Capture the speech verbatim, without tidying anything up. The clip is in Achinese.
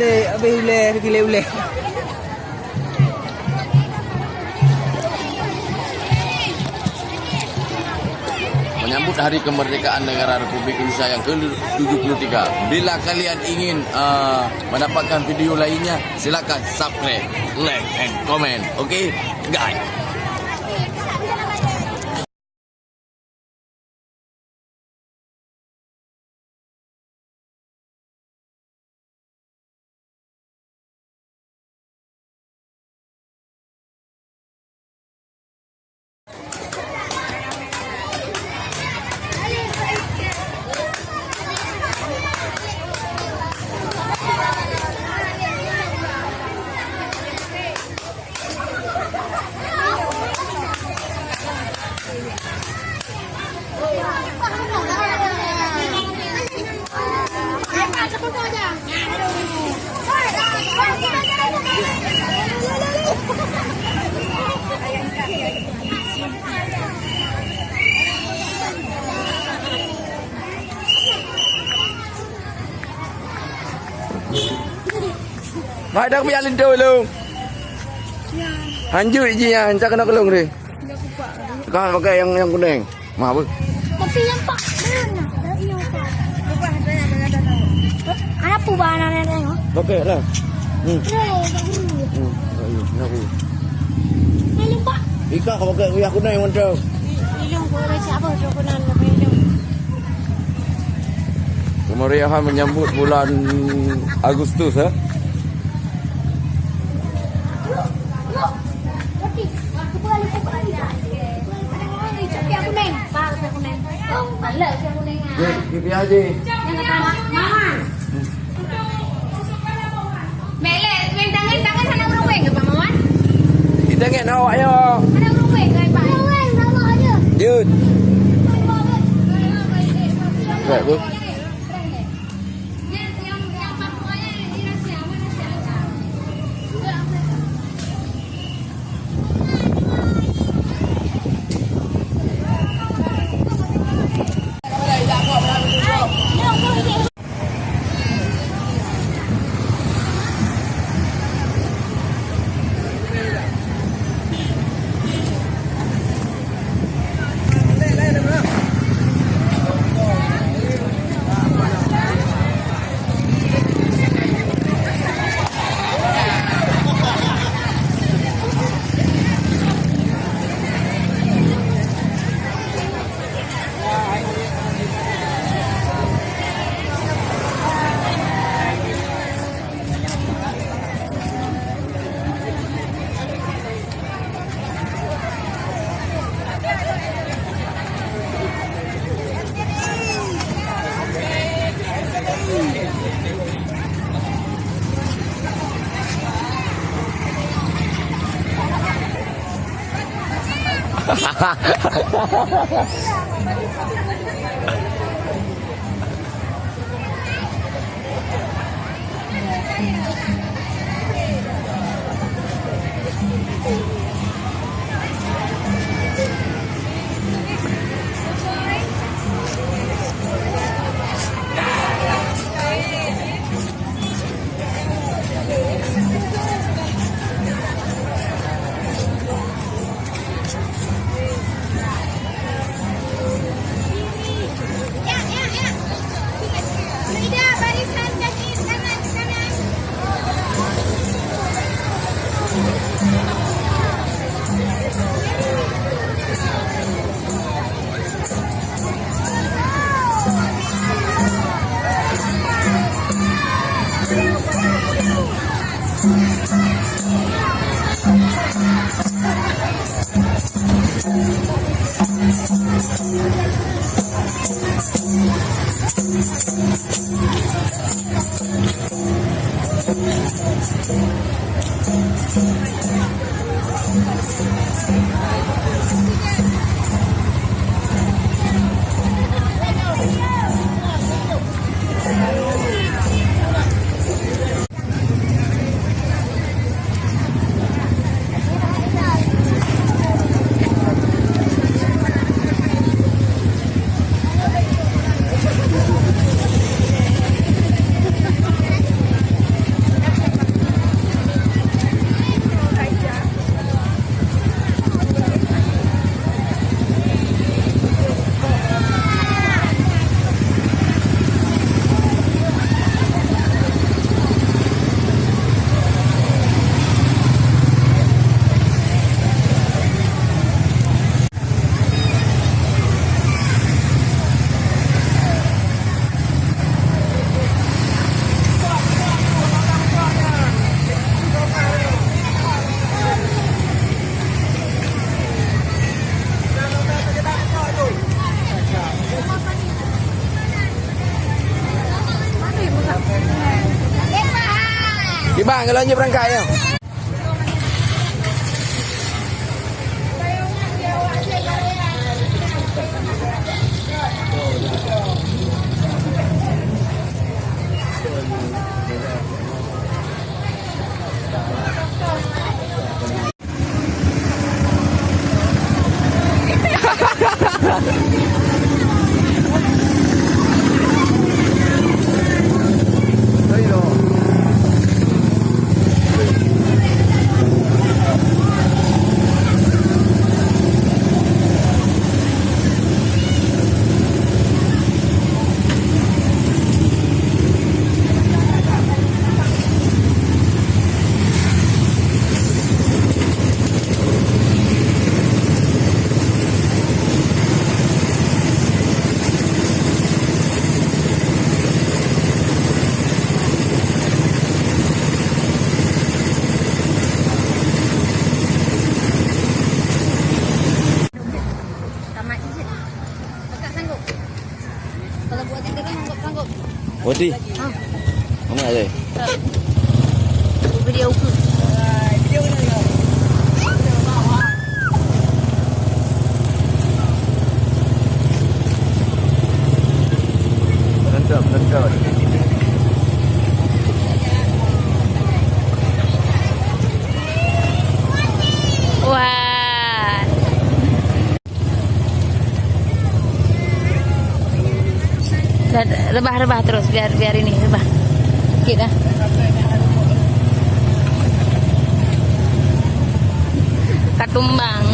Eh, habis ulèe, gilèe ulèe. Menyambut Hari Kemerdekaan Negara Republik Indonesia yang ke tujuh puluh tiga. Bila kalian ingin, uh, mendapatkan video lainnya, silakan subscribe, like, and comment. Oke, guys. Hai, dah biar linto lu. Hanjut ji ya, hanca kena kelung deh. Kau pakai yang, yang kuning. Mah apa? Tapi yang pak, ada apa bahan anak-anak tengok? Pakai lah. Hmm. Ada, tak perlu. Hmm. Tak perlu. Nak perlu. Ini pak. Ika kau pakai kuliah kuning mantap. Ilung kau baca apa? Kau nak apa ilung? Kemeriahan menyambut bulan Agustus, eh? Di, di pihak je. Kita ingat awak ya. Jut. Baik, Bu. Bang, kalau lanjut berangkat ya. Tamat je. Kakak sanggup? Kalau buat itu kan sanggup, sanggup. Berhenti. Ha. Mana ada? Tak. Video ke? Mantap, mantap. Wah. Dah, rebah, rebah terus, biar, biar ini, rebah. Sikit dah. Katumbang.